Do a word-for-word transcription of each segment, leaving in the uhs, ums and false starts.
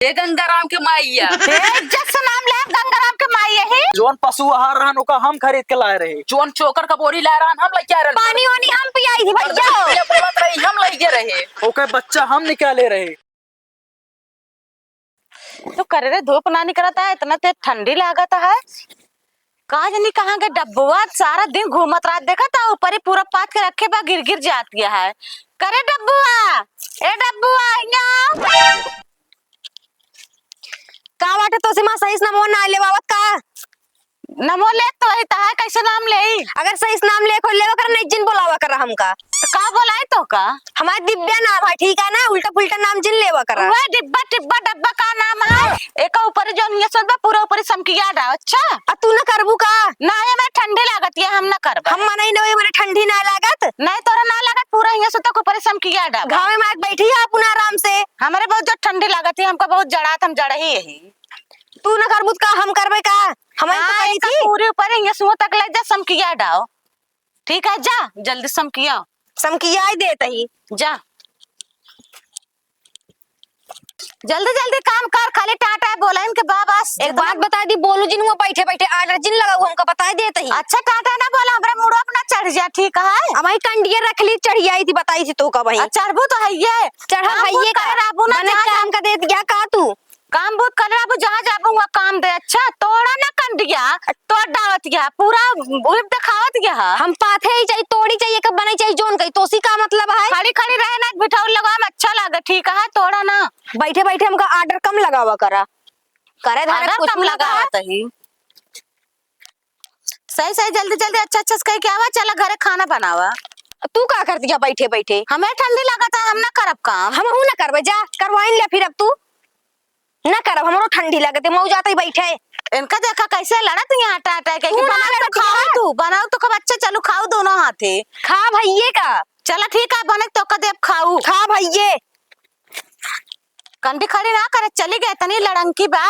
ए गंगाराम के माई या। ए, इज्जत से नाम ले, गंगाराम के माई यही। जौन पशु आहार रहन, ओका हम खरीद के लाए रहे। जौन चोकर का बोरी लाए रहन, हम लेके आए रहे। पानी वानी हम पियाई थी भैया। ये बोलत रही, हम लेके रहे। ओके बच्चा हम निकाले रहे। तो करे रे, धूप ना निकलत है, इतना तेज ठंडी लागत है। का जानी कहाँ गए डब्बुआ, सारा दिन घूमत रहत, देखत है ऊपर ही पूरा पात के रखे बा, गिर गिर जात गया है। करे डब्बुआ, ए डब्बुआ, हियाँ आओ। का बाटे तोसे माँ, सही से नमवा ना लेवावत का? नमो लेत तो वही तहार कैसे नाम लेई? अगर सही से नाम लेके हो लेवा कर, नहीं जिन बोलावा कर हमका। तो का बोलाई तो का? हमार दिव्या नाम है, ठीक है ना? उल्टा पुल्टा नाम जिन लेवा करा। वह डिब्बा टिब्बा डब्बा का नाम है? एका ऊपर जौन ये सब बा, पूरा ऊपर समकिया डाल, अच्छा? आ तू ना करबू का? ना, ये मैं ठंडी लागत है, हम ना करब। हम मना ही नहीं, मने ठंडी ना लागत। नहीं, तोरा ना लागत, पूरा हियाँ से तक ऊपर समकिया डाल। घावे में बैठी है अपन आराम से। हमारे बहुत जो ठंडी लागत है, हमका बहुत जड़ात, हम जड़ ही यही। तू ना करबू त का हम करबे का? हम तो हाँ, करी एका थी। पूरी ऊपर हियाँ सुआ तक ले जा, समकिया डाल। ठीक है, जा, जल्दी समकिया। समकिया ही देत ही। जा। जल्दी, जल्दी काम कर, खाली टाटा बोला इनके बाबा से। एक बात बता दी, बोलू जिन, वो बैठे, बैठे order जिन लगाऊ, हमका बताई देत ही। अच्छा, टाटा ना बोला, हमरे मुड़वा पे ना चढ़ जा, ठीक है? अब वही कंडिया रख ली, चढ़ी आई थी, बताई थी तो का वही। अच्छा, चढ़बू तो है ये। चढ़ब काम है ये का? कर, आबू ना, बने जहाँ काम का देत गया का तू? काम बहुत कर रहा, अब जहाँ जाबू वहाँ काम दे। अच्छा, तोड़ा ना कंडिया, तोड़ डालत गया, पूरा whip दिखावत गया। हम पाथे ही चाहिए, तोड़ी चाहिए, कब बने चाहिए, जोन कही, तोसी का मतलब है? खड़ी खड़ी रहे ना, बिठाऊ लगा में अच्छा लागे, ठीक है, तोड़ा ना। बैठे बैठे हमका order कम लगावा करा, करे धरे order कुछ कम ना कहा। लगावत ही। सही सही, जल्दी जल्दी, अच्छा अच्छा से कह के आवा, चला घरे खाना बनावा। तू का करती है बैठे बैठे? हमें ठंडी लागत है, हम ना करब काम। हम हूँ ना करबे, जा करवाइन ले फिर अब तू। ना करब, हमरो ठंडी लागत है, मऊ जाते ही बैठे। इनका देखा कैसे लड़त यहाँ हटा हटा के, तू कि ना बनाओ तो लड़त खाओ यहाँ। तू, बनाओ तो खूब अच्छा, चलो खाओ दोनों हाथे। खा भैये का। चला ठीक है, बने तो का देब खाऊ। खा भैये। कंडी खड़ी ना करे, चली गए, तनी लड़ंकी बा।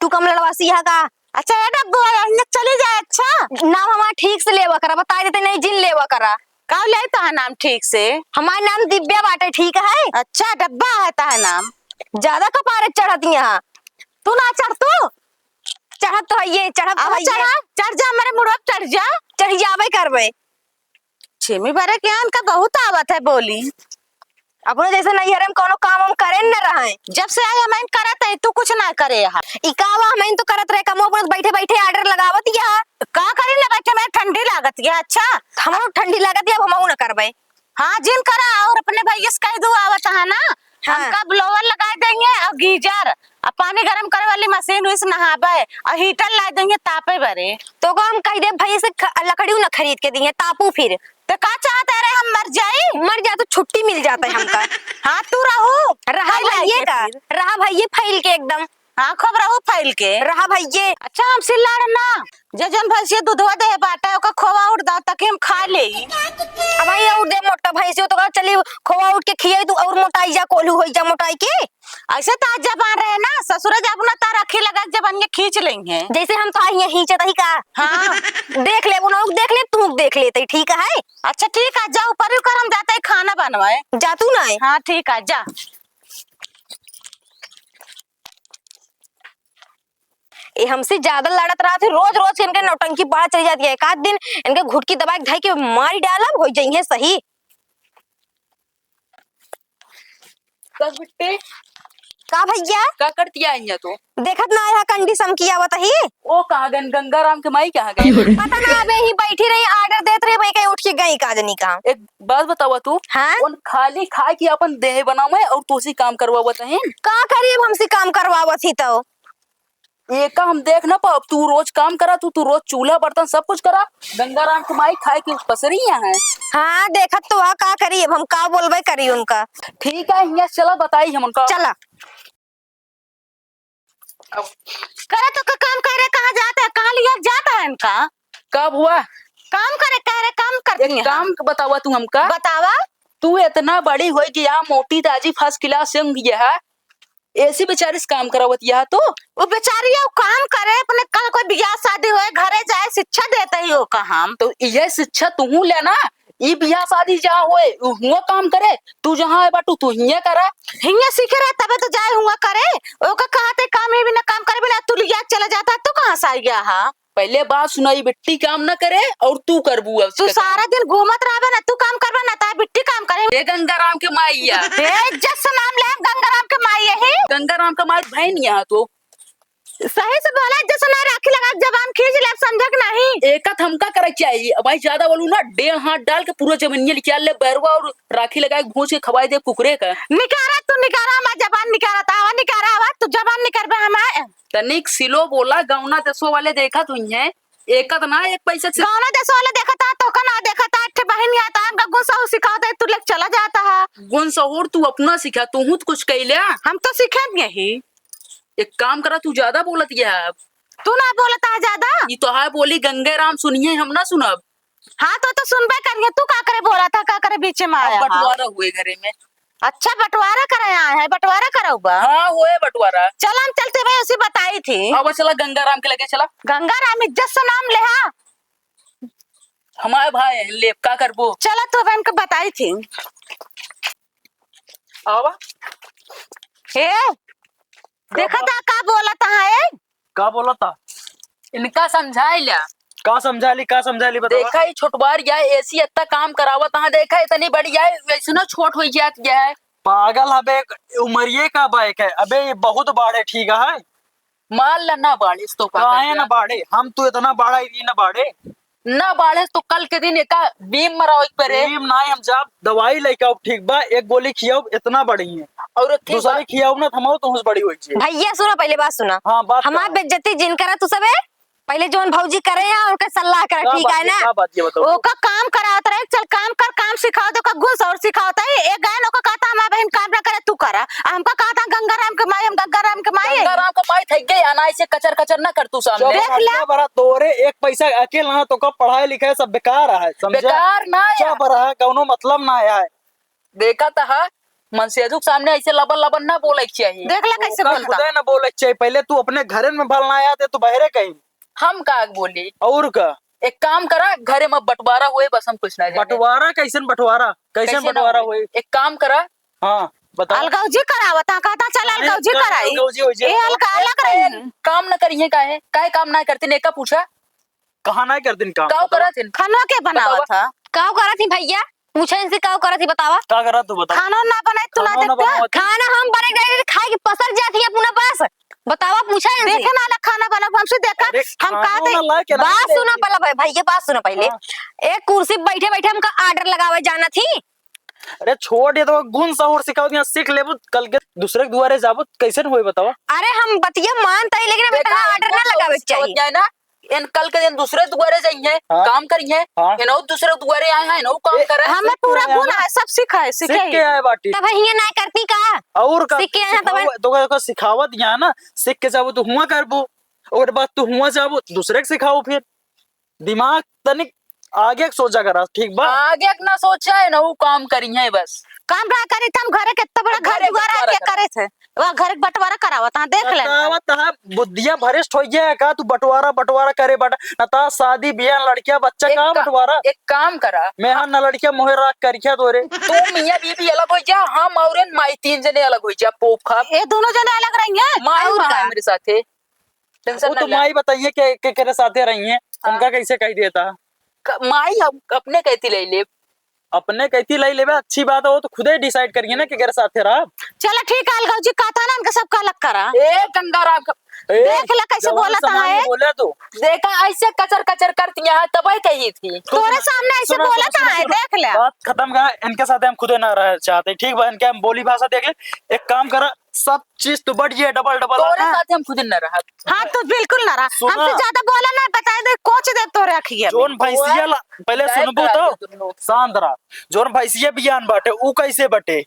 तू कम लड़वासी यहाँ का? अच्छा, ए डब्बू, यहाँ चली जाए, अच्छा? नाम हमार ठीक से लेवा करा, बताई देते नहीं जिन लेवा करा। का ले तहा नाम ठीक से? हमार नाम दिव्या बाटे, ठीक है? अच्छा, डब्बा है तहा नाम। ज्यादा कपारे चढ़त यहाँ। तू ना चढ़ तू। चढ़त तो है ये, चढ़त तो अब है ये। चढ़ा, चढ़ जा, हमारे मुड़वा पे चढ़ जा। चढ़ जावे करबे। छिमी बरे के यहाँ इनका बहुत आवत है बोली। अपने जैसे नैहरे में कोनो काम हम करे न रहे। जब से आई हम करत है, तू कुछ ना करे है। ई का बा, हम तो करत रहे, कमो अपने बैठे बैठे order लगावत या। का करी ना बैठे में, ठंडी लागत या। अच्छा, हमरो ठंडी लागत या, अब हमहू ना करबे। हाँ, जिन करा और अपने भैया से कह दू आवत है ना, हाँ। हमका blower लगा देंगे और geyser, आ पानी गरम करे वाली मशीन उस नहाबे, आ heater ला देंगे तापे बरे। तो को हम कह दे भैया से ख-, लकड़ी न खरीद के दिए, तापू फिर। तो का चाहत है रे, हम मर जाई? मर जा तो छुट्टी मिल जाता है हमका। हाँ, तू रहू। रहा फैल भैये के का, फिर। रहा भैये फैल के एकदम। हाँ, खूब रहू फैल के। रहा भैये। अच्छा, हमसे लड़ ना, जे जौन भैंसिया दूधवा दे बाटा, ओका खोवा उठ दा, ताकि हम खा ले। अब भाई और दे मोटा भैंसियो तो का चली, खोवा उठ के खियाई तू और मोटाई जा, कोल्हू होई जा मोटाई के। ऐसे तो आज जबान रहे ना, ससुरे जाबू ना, तार अखी लगा के जबान के खींच लेंगे। जैसे हम तो आई हैं, खींचत ही का? हाँ। देख लेबू ना, देख ले, तू देख लेते, ठीक है? अच्छा, ठीक है, जा ऊपर ही कर, हम जाते ही खाना बनवाए। जा तू ना। हाँ, ठीक है, जा। ये हमसे ज्यादा लड़त रहत है, रोज रोज के इनके नौटंकी बढ़त चली जाती है। एक आध दिन इनके घुटकी दबा के धई के मारी डालब, हो जाइए सही। दस बिट्टे। का भैया? का करती आई है तू? देखत ना आया कंडी समकिया आवत ही। ओ कहाँ गन, गंगाराम के माई कहाँ गई? पता ना, अबे ही बैठी रही, order देत रही, भाई कहीं उठ के गई का जनी कहाँ। एक बात बतावा तू। हाँ? उन खाली खाए की अपन देह बनावे और तोसी काम करवावत है। का करी अब हमसे काम करवावत ही तो? एका हम देख ना पाओ, तू रोज काम करा, तू, तू रोज चूल्हा बर्तन सब कुछ करा। गंगाराम के माई खाए के पसरी यहाँ है। हाँ, देखत तो आ, का करी, अब हम का बोलबे करी उनका। ठीक है, हियाँ चला, बताई हम उनका। चला। अब करे तो का काम करे, कहाँ जाता है, कहाँ लिया जाता है इनका? कब हुआ? काम करे, कह रहे काम करती एक हैं। काम बतावा तू हमका। बतावा। तू इतना बड़ी होई कि यहाँ मोटी ताजी first class से हुई है, ऐसी बेचारी से काम करावत यह तो। वो बेचारी अब काम करे, अपने कल कोई बियाह शादी होए, घरे जाए, शिक्षा देते ही हो का हम। तो यह शिक्षा तुहू लेना, ई बियाह शादी जहाँ होए, उ हुआँ काम करे, तू जहाँ है बाटू, तू हियाँ करा। हियाँ सीखे रहे, तबे तो जाए हुआँ करे। ओका कहत है काम, ये बिना काम करे, बिना तू लिया के चला जाता है, तू कहाँ से आ गया हा? पहले बात सुना, ई बिट्टी काम ना करे और तू करबू अब तू से। सारा दिन घूमत रहबे ना, तू काम करबे ना, तार बिट्टी काम करे। ए गंगाराम के माई या। ए, इज्जत से नाम ले, हम गंगाराम के माई यही। गंगाराम के माई बहन यहाँ तो। सही से बोला, इज्जत से ना राखी लगा के जबान खींच ले, अब समझे कि नहीं? एका त हमका करे के चाहिए, अब भाई ज्यादा बोलू ना, डेढ़ हाथ डाल के पूरा जमीनिया निकाल ले, बैरवा और राखी लगा के भूंज के खवाई दे कुकुरे का। निकारा तू, निकारा, हमार जबान निकारा, तावा निकारा, आवा तू जबान निकारबे हमार। तनिक सिलो बोला, गौना देशो वाले देखत हुइहैं, एकत ना एक पैसा से। गौना देशो वाले देखत हा, तोका ना देखत हा, एक ठे बहिन या ता, हमका गुण सहूर सिखावत है, तू लेके चला जाता है। गुण सहूर तू अपना सिखा, तू हूँ तो कुछ कैले। हम तो सीखे यही। एक काम करा, तू ज्यादा बोलत या। तू ना बोलत हा ज्यादा। ई तो है बोली, गंगे राम सुनिए, हम ना सुनब। हाँ, तो, तो सुनबे करिए, तू का करे बोला था, का करे बीच में अब आया हा? बंटवारा हुए घरे में। अच्छा, बंटवारा करे आए हैं, बंटवारा करउबा? हाँ, हुए बंटवारा। चल, हम चलते भाई, उसी बताई थी। अब चला, गंगाराम के लगे चला। गंगाराम इज्जत से नाम ले, हाँ। हमारे भाई हैं, लेब का करबो? चला, तो अब हमके बताई थी। आवा। ए, देखा ता का बोला था, ए? का बोला था? इनका समझाई ल्या। का समझा ली, का समझा ली, बतावा। देखा, ई छोटवार या एसी इतना काम करावत हा, देखा, इतनी बड़ी या, वैसे ना छोट हो जात या है। पागल हबे, उमरिये का बाइक है। अबे, ये बहुत बाढ़े, ठीक है? मान ला ना बाढ़े, तो का काहे करे? ना बाढ़े? हम तू इतना बाढ़ा ही ना बाढ़े। ना बाढ़े तो कल के दिन एका बीम मरावे के परे। बीम नाई, हम जाब दवाई लेके आउब, ठीक बा, एक गोली खियाउब, इतना बढ़िया। और एक ठीक दूसरे बा- खियाउब ना, थमाओ तो हुस बड़ी होई जी। भैया सुनो, पहले बात सुना। हाँ, बात हमार कहा। बेइज्जती जिन करा तू सबे, पहले जौन भौजी करे या उनका सलाह करा, का ठीक बात है ये, ना? का बात ये बताओ? ओका काम करावत रहे, चल काम कर, काम सिखावत, ओका गुण सहूर सिखावत है। एक गायन ओका कहता हमार बहिन काम ना करे, तू करा। आ हमका कहता गंगाराम के माई, हम गंगाराम के माई है। गंगाराम के माई थक गई, अनाई से कचर कचर ना कर तू सामने। चुप देख रहा, ले। चुप रहा, तोरे एक पैसा अकेल ना, तो का पढ़ाई लिखाई सब बेकार है, समझे? बेकार ना है। चुप रहा, कौनो मतलब ना है। देखा तो है, मनसेजू के सामने ऐसे लबन लबन ना बोले के चाहिए। देख ले कैसे ओकर बोलता। खुदे ना बोले के चाहिए, पहले तू अपने घरे में भल ना आया थे, तू बहरे कहीं। हम का बोली? और का? एक काम करा, घरे में बंटवारा हुए, बस हम कुछ ना जाने। बंटवारा कैसन बंटवारा? कैसन कैसे ना बंटवारा होई? हुए? एक काम करा। हाँ, बताओ। अलगौजी करावत, हाँ, कहता चल अरे, अलगौजी का कराई। अलगौजी होई जे ए, बताओ। अलग, अलग ए, रही। काम न करिए काहे? काहे काम ना करते, नेका पूछा? कहाँ ना करते काम? काव बताओ। करत हिन? खाना के बनावत बतावा। था? काव करत ही भैया? पूछा इनसे काव करत ही, बतावा। का करत तू बतावा? खाना ना बनाई, तू ना खाना ना देखते? बनावत ही। खाना हम बने गए, खाए के पसर जात ही अपना पास। बतावा, पूछा इनसे। देखे ना ला खाना बना, हमसे देखा, अरे, हम खाना कहते ना ला के ना बात दे सुना दी। पहले भाई, भैया, बात सुना पहले। हाँ। एक कुर्सी बैठे बैठे हमका order लगावे जाना थी। अरे छोड़, ये तो गुण सहूर सिखावत, यहाँ सीख लेबू, कल के दूसरे के दुआरे जाबू, कैसे न होई बतावा? अरे हम बतिया मानता ही, लेकिन हमें देखा, इतना order ना गुण सहूर लगावे के सिखावत चाहिए। जाए ना, इन कल के दिन दूसरे दुआरे जाइए, हाँ। काम करिए, हाँ। इनो दूसरे दुआरे आए हैं, इनो काम ए, करे। हमें सीख पूरा के आए गुण ना। है, सब सीखा है, सीखे सीख ही। के आए बाटी। तब हियां ना करती का? और का? सीख के आए हैं तब। सिखावा-, तो का, का सिखावत यहाँ ना, सीख के जाबू तो हुआ करबू, और बाद तू हुआ जाबू, दूसरे के सिखाओ फिर। दिमाग तनिक आगे के सोचा करा, ठीक बा? आगे के ना सोचा है ना, वो काम करिए बस। काम ना करी त हम घरे के इतना बड़ा घर घरे दुआरा बंटवारा के करा। करे थे, वह घर के बंटवारा करावत, हाँ, देख ले। बतावत है, बुद्धिया भ्रष्ट हो गया है का? तू बंटवारा, बंटवारा करे बटा, न ता शादी बियाह, लड़किया बच्चा एक का का-, बंटवारा? एक काम करा। मैं हाँ न लड़किया मोहे राख करिया तोरे। तू मियाँ बीबी अलग हो जा, हम और इन माई तीन जने अलग हो जा, पोप खाप। ये दोनों जने अलग रही हैं। माई और वहाँ का? है मेरे साथे। Tension वो ना तो ले। माई बताइए के, के, केरे साथे रही हैं, हाँ। उनका कैसे कह देता? क-, माई हम अपने कहती ले ले। अपने कहती ले लेबे, अच्छी बात है, वो तो खुदे decide करिए ना कि केरे साथे रहा। चला ठीक है, अलगौजी कहता ना, इनका सबका अलग करा। ए, गंगाराम का ए, देख ले कैसे जवान बोलत सामान है। में बोले तू। देखा, ऐसे कचर कचर करती यहाँ, तबे कही थी। तोरे सामने ऐसे सुना, बोलत सुना, है, सुना। देख ले। बात खत्म करा, इनके साथ हम खुदे ना रह चाहते, ठीक बा? इनके हम बोली भाषा देख ले। एक काम करा, सब चीज तो बढ़ गया, double double तोरे आता है। साथ हम खुद न रहा। हाँ, तू बिल्कुल ना रहा। सुना। हमसे ज्यादा बोला ना, बता दे, कोच दे तोरे अखिया में। जोन भैंसिया ला-, पहले गायब सुनबू करा तो। दे दोनों। शांत रहा। जोन भैंसिया बियान बाटे, ऊ कैसे बटे?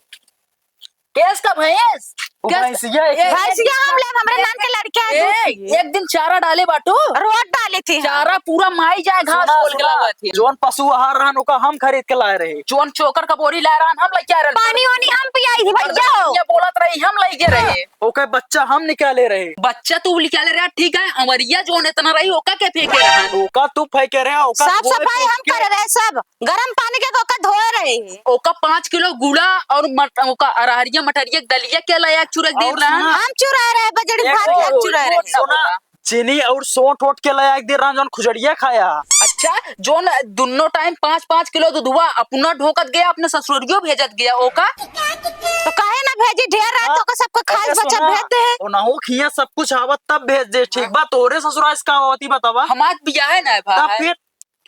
केस का भैंस? वो भैंसिया है। भैंसिया हम लेब, हमरे नान के लड़के हैं, ए, दूध पिए। एक दिन चारा डाले बाटू। रोज डाले थे हम। चारा पूरा माई जाए घास खोल के लावत है। जौन पशु आहार रहन, ओका हम खरीद के लाए रहे। जौन चोकर का बोरी लाए रहन, हम लेके आए रहे। पानी वानी हम पियाई थी भैया। ये बोलत रही, हम लेके रहे। ओके बच्चा हम निकाले रहे। बच्चा तू निकाले रहे, ठीक है। अमरिया जौन इतना रही, ओका के फेंके रहन? ओका तू फेंके रहे, ओका साफ सफाई हम करे रहे सब। गरम पानी के ओका धोए रहे। ओका पाँच किलो गुड़ा और मट-, ओका अरहरिया मटरिया दलिया के लाया चुरक दे रहा। हम चुरा रहे, बजड़ी भात के चुरा रहे। सुना, चीनी और सोंठ वोट के लाया एक दिन राम जौन खुजड़िया खाया। अच्छा, जौन दुन्नो टाइम पाँच पाँच किलो दुधवा अपना ढोकत गया, अपने ससुरियो भेजत गया, ओका तो काहे ना भेजी? ढेर रात हाँ, ओका सबको खाए बच्चा भेज दे। ओनहु खिया सब कुछ आवत तब भेज दे, ठीक बा? तोरे ससुराल से का होती बतावा? हमार बियाह है ना भाई। तब फिर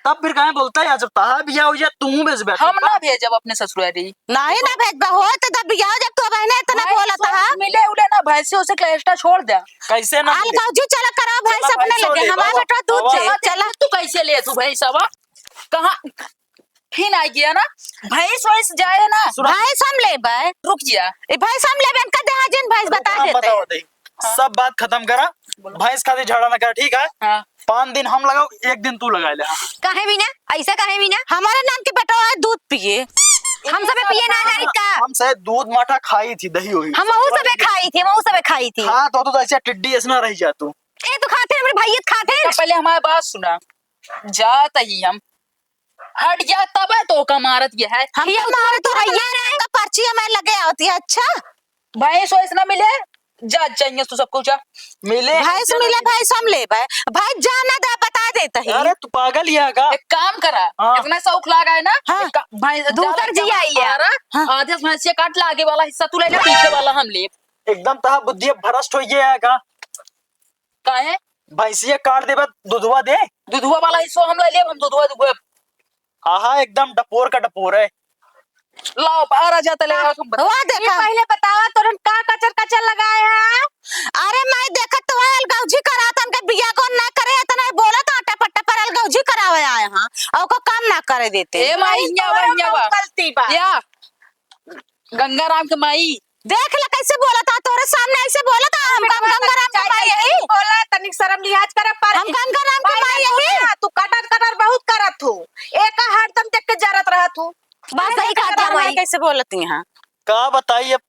तब फिर काहे बोलता है, जब तहा बियाह हो जाए, तू भेजबे, हम ना भेजब अपने ससुरारी। नहीं ना भेजबा, हो तो तब बियाह हो, जब तू बहने इतना बोलत हा। मिले उले ना, भैंसे उसे के एक्स्ट्रा छोड़ दे। कैसे ना मिले? अलगौजी चला करा भैंस अपने लगे, हमारा बेटा दूध दे। चला। तू कैसे ले तू भैंस अब? कहाँ फिर आ गया ना? भैंस वैस जाए ना। भैंस हम लेबे। रुक जा। ए, भैंस हम लेबे, इनका देहा जिन भैंस बता देते। बताओ दे। हाँ। सब बात खत्म करा। बोलो। भैंस खातिर झगड़ा ना करा, ठीक है? हाँ। पाँच दिन हम लगाओ, एक दिन तू लगा ले। हाँ। काहे भी ना? ऐसा काहे भी ना? हमारे नाम के बेटा है, दूध पिए। हम सबे पिए ना जानी का? हम शायद दूध माठा खाई थी, दही वही। हम वहू सबे खाई थी, हम वहू सबे खाई थी। हाँ, तो, तो ऐसे टिड्डी ऐसे ना रह जा तू। ए, तू खाते, हमरे भाई खाते। पहले हमारी बात सुना। जात ही हम हट जा, तब है तो का मारत ये है। हम ये तो मारत तो है ये रे। का पर्ची हमें लगे आवती है। अच्छा, भैंस वैस ना मिले, जा चाहिए तू सबको जा। मिले भैंस मिले, भैंस हम लेबे। भाई जा ना दे, बता देते हैं। अरे तू पागल ही है का? एक काम करा, हाँ। इतना शौक लागा है ना, हाँ। एक का-, भैंस दूसर जा जी आई है। मारा, हाँ। आधे भैंस से काट ला, आगे वाला हिस्सा तू ले ले, पीछे वाला हम लेब। एकदम तहा बुद्धि भ्रष्ट हो गया है का? काहे? भैंसिया काट देबा, दुधवा दे। दुधवा वाला हिस्सो हम ले लेब, हम दुधवा दुधवा। आहा, एकदम डपोर का डपोर है। लाओ, बाहर आ जाता ले, आओ तुम बताओ। हुआ देखा। ये पहले बतावा, तोरन का कचर कचर लगाए हैं? अरे माई, देखत तो है, अलगौजी करात, हमके बिया कौन ना करे, इतना ही बोलत, आटा पट्टा पर अलगौजी करावे आए हैं, और को काम ना करे देते। ए माई, हियाँ बा, हियाँ बा। गलती बा। या, गंगाराम के माई। देख ले कैसे बोलत हा, तोरे सामने ऐसे बोलत हा, हम, हम गंगाराम के माई यही। बोला, तनिक शर्म लिहाज करे, पर हम गंगाराम के माई यही। हाँ, तू कटर कटर बहुत करत हो, एक हरदम देख के जरत रहत हो। बस सही कहा था माई। कैसे बोलत ही हाँ। का बताई, अब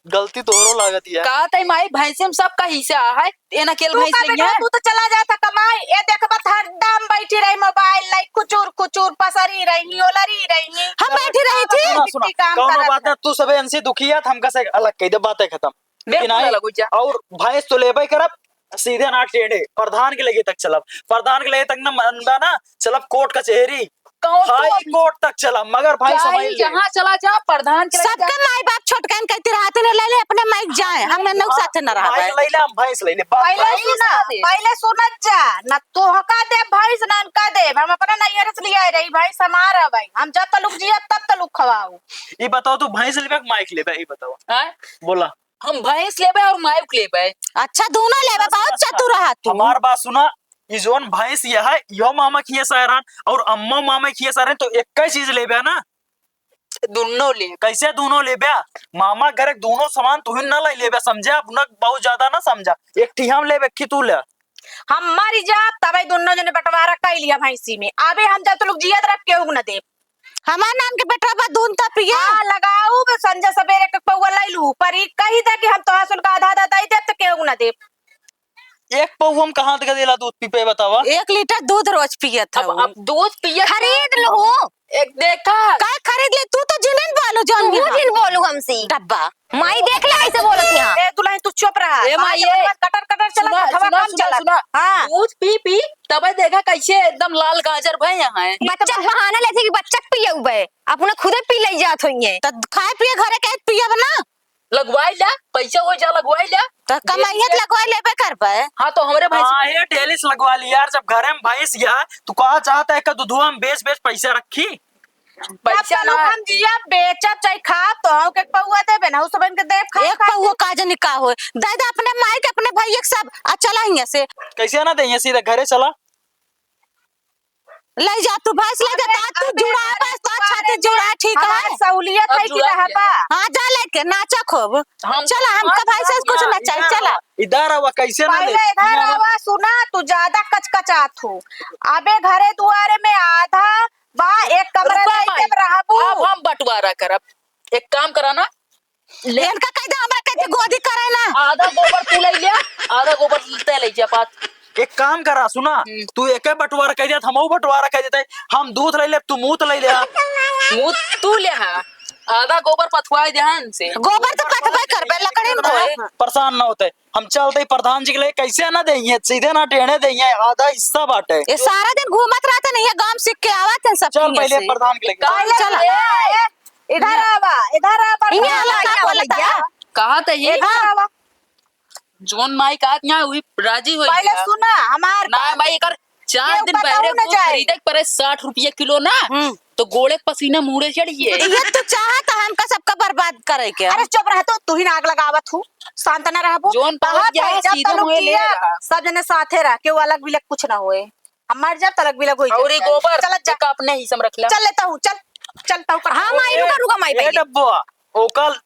गलती तोहरो लागत ही है। का तई माई, भैंसे में सबका हिस्सा है। ए ना केल तू भैंस का लेंगे। बेटा, तू तो चला जाता कमाए, ए देखबत हरदम बैठी रही मोबाइल लाई, कुचुर कुचुर पसरी रही, ओलरी रही। हम बैठी रही थी। सुना, सुना, कौनो बात ना, तू सबे इनसे दुखी है, हमका से अलग कह दे, बातें खत्म। बिल्कुल अलग हो जा। और भैंस तो लेबे करब, सीधे ना टेढ़े, प्रधान के लगे तक चलब, प्रधान के लगे तक ना मनबा ना, चलब कोर्ट कचहरी। कौन हाई कोर्ट तक चला, मगर भाई समझ ले। जहाँ चला जा, प्रधान के लगे सबके माई बाप छोटकन कहती रहती ने, ले ले अपने माइक जाए, हमने नौ साथ न रहा। माइक ले ले, हम भैंस ले ले, बाप पहले सुना, पहले सुनत जा, न तोहका दे भैंस, न इनका दे, हम अपना नैहर से लिया रही भैंस हमारा भाई, हम जब तलुक जिया तब तलुक खवाओ। ई बताओ, तू भैंस लेबे कि माइक लेबे, ई बताओ। हैं? बोला। हम भैंस लेबे और माइक लेबे। अच्छा, दोनों लेबे, बहुत चतुर रहा तू। हमार बात सुना, ई जौन भैंस ये है, यो मामा किए सायरान और अम्मा मामा किए सायरान, तो एक ही चीज लेबे ना। दोनों ले। कैसे दोनों लेबे? मामा घर के दोनों सामान तू ही ना ले लेबे, समझे? अपना बहुत ज्यादा ना समझा, एक ठी हम लेबे, एक ठी तू ले। हम मर जाब तबे दोनों जने बंटवारा कर लिया भैंसी में, अबे हम जब तक लोग जियत रह केहू न देब। हमार नाम के बेटा बा, दूध त पिए। हाँ, लगाऊ बे, संझा सबेरे के पौवा लैलू, पर ई कही दे कि हम तोहार सुन का आधा आधा दई देब, त केहू ना देब। एक पौवा में कहाँ तक देला दूध पी पे, बतावा? एक लीटर दूध रोज पियत अब, हूँ। अब दूध पियत खरीद लो। एक देखा। का खरीद ले? तू तो जिनिन बोलू, जौन तू यहाँ। जिन बोलू हमसे। डब्बा। माई देख ले कैसे बोलत यहाँ। ए, दुल्हन, तू चुप रहा। ए, माई, माई, ए। कटर, कटर चला, सुना, हवा सुना, कम सुना, चला। सुना। हाँ। दूध पी, पी, तबे देखा कैसे एकदम लाल गाजर भए यहाँ है। बच्चा के बहाना लेते कि बच्चा के पियउबे, अपना खुदे पी ले जात होइए। त खाए पिए घरे के पियब ना। लगवाई ला, पैसा हो जा, लगवाई ला। त कमाइए त लगवाई लेबे करबे। हाँ, तो हमरे भैंस हाँ, ये डेली से लगवा ली यार, जब घरे में भैंस या, तू कहा चाहता है कि दुधुआ में बेच, बेच पैसा रखी? पैसा ना। हम जिया बेचब चाहे खाब, तो हम के पौआ देबे ना, उ सब इनके देब, खाब, एक खाब पौआ देब। का जनी का होए? दे दे अपने माई के, अपने भैया के सब, आ चला हियां से। कैसे ना दे, सीधा घरे चला। ले जा तू भैंस, ले जा, अबे, ता तू अबे, जुड़ा, अबे, बस ता तुम्हारे छाती जुड़ा, ठीक है? हमार सहूलियत अब है कि जुड़ा रहबा? हाँ, जा लेके नाचा खूब। हम चला, हमका भैंस से कुछ ना चाहिए, चला। इधर आवा, कैसे ना पहले ले? इधर आवा, सुना, तू ज्यादा कचकचात हो। अबे घरे दुआरे में आधा बा, एक कमरा रुका नहीं माई, जब रहबू। अब हम बंटवारा करब। एक काम करा ना, ले। इनका कह दे, हमरा कह दे, गोदी करे ना। आधा गोबर तू ले लिया, आधा गोबर तय ले जा बात। एक काम करा, सुना, हम्म। तू एके बंटवारा कह दिया, हमहू बंटवारा कह देते, हम दूध ले ले, तू मूत ले ले। मूत तू ले हा, आधा गोबर पथवाए दे हा इनसे। गोबर तो पथबे करबे, लकड़ी में धोए। परेशान ना होते, हम चलते ही प्रधान जी के लिए, कैसे ना देइए, सीधे ना टेढ़े देइए, आधा हिस्सा बाटे। ये सारा दिन घूमत रहते नहीं है, गांव सीख के आवत है सब चल चीजें पहले से। प्रधान के लिए। काम चला। ए, इधर आवा, इधर आवा, इहाँ आवा, आवा, आवा, आवा। कहा था ये? इधर आवा। जोन माई कहत यहाँ हुई राजी होई पहले गया। सुना हमार ना बात। भाई, एकर चार केहू दिन बताऊ पहले न दूध जाए। खरीदे के पड़े साठ रुपया किलो ना, हम्म। तो गोड़े के पसीना मुड़े चढ़िए। ये तू चाहत है हमका सबका बर्बाद करे के? अरे चुप रह तू, तू ही ना आग लगावत हूँ, शांत ना रहबू। जोन कहत पहुँच गया, है, जब सीधा तलुक मुँहे ले जिया, रहा। सब जने साथे रह, केहू अलग बिलग कुछ ना होए। हम मर जाब, तलक बिलक होई जाए। और ये गोबर चलत जा। एका अपने हिस्सा में रख ला। चल लेता हूँ, चल, चलता हूँ, कर हाँ, माई, ए, रुका, रुका, माई, ए पहले। डब्बो, ओकर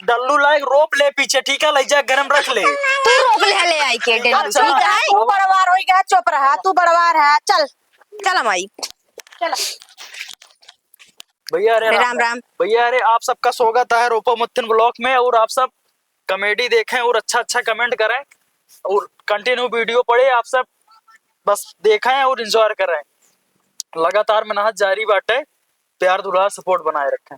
डल्लू लायक रोप ले पीछे, ठीक है, ले जा, गरम रख ले। तू रोप ले, ले आई के, डल्लू, अच्छा। ठीक है? तू बड़वार होई गया, चुप रहा, तू बड़वार है, चल। चला, माई। चला। भैया, अरे अरे, राम राम, राम। भैया, अरे, आप सबका स्वागत है रोपो मत्थन vlog में, और आप सब comedy देखें और अच्छा अच्छा comment करें और continue video पड़े आप सब, बस देखें और enjoy करें। लगातार मेहनत जारी बाटे, प्यार दुलार support बनाए रखें।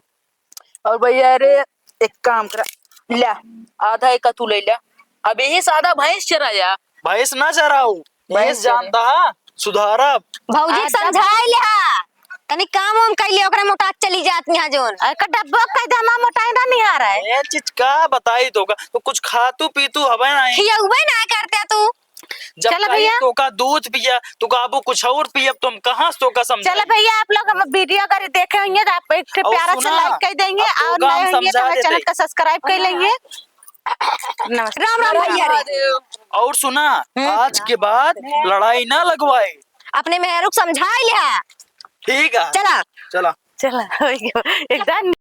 और भैया रे, एक काम करा, ल्या, आधा एका तू ले ल्या, अब यही सादा भैंस चरा जा। भैंस ना चराऊ, भैंस भैंस चरे। जानता है, सुधारब। भौजी के आधा समझाई लिहा, तनी काम वाम कइले, ओकरा मोटात चली जात निहा जोन। अरे का डब्बो कह दे, हमार मोटाई ना निहा रहा है। ये चीज का बताई तो का, तो कुछ खातू पीतू हवे नहीं। खियउबे ना करते तू। जब चलो कही भैया। तो का दूध पिया, तो का अब कुछ और पियब, तो हम कहाँ से तो का समझाई? चलो भैया, आप लोग हम video अगर देखे होंगे तो आप एक ठे और प्यारा से सुना, like कर देंगे, अब तो और का हम नए होंगे तो समझा हमारे देते। Channel का subscribe कर लेंगे। नमस्कार। राम राम भैया रे। और सुना, हम्म। आज के बाद लड़ाई ना लगवाए। अपने मेहरू के समझाई लिहा। ठीक है। चला। चला। चला, हो गया। एकदम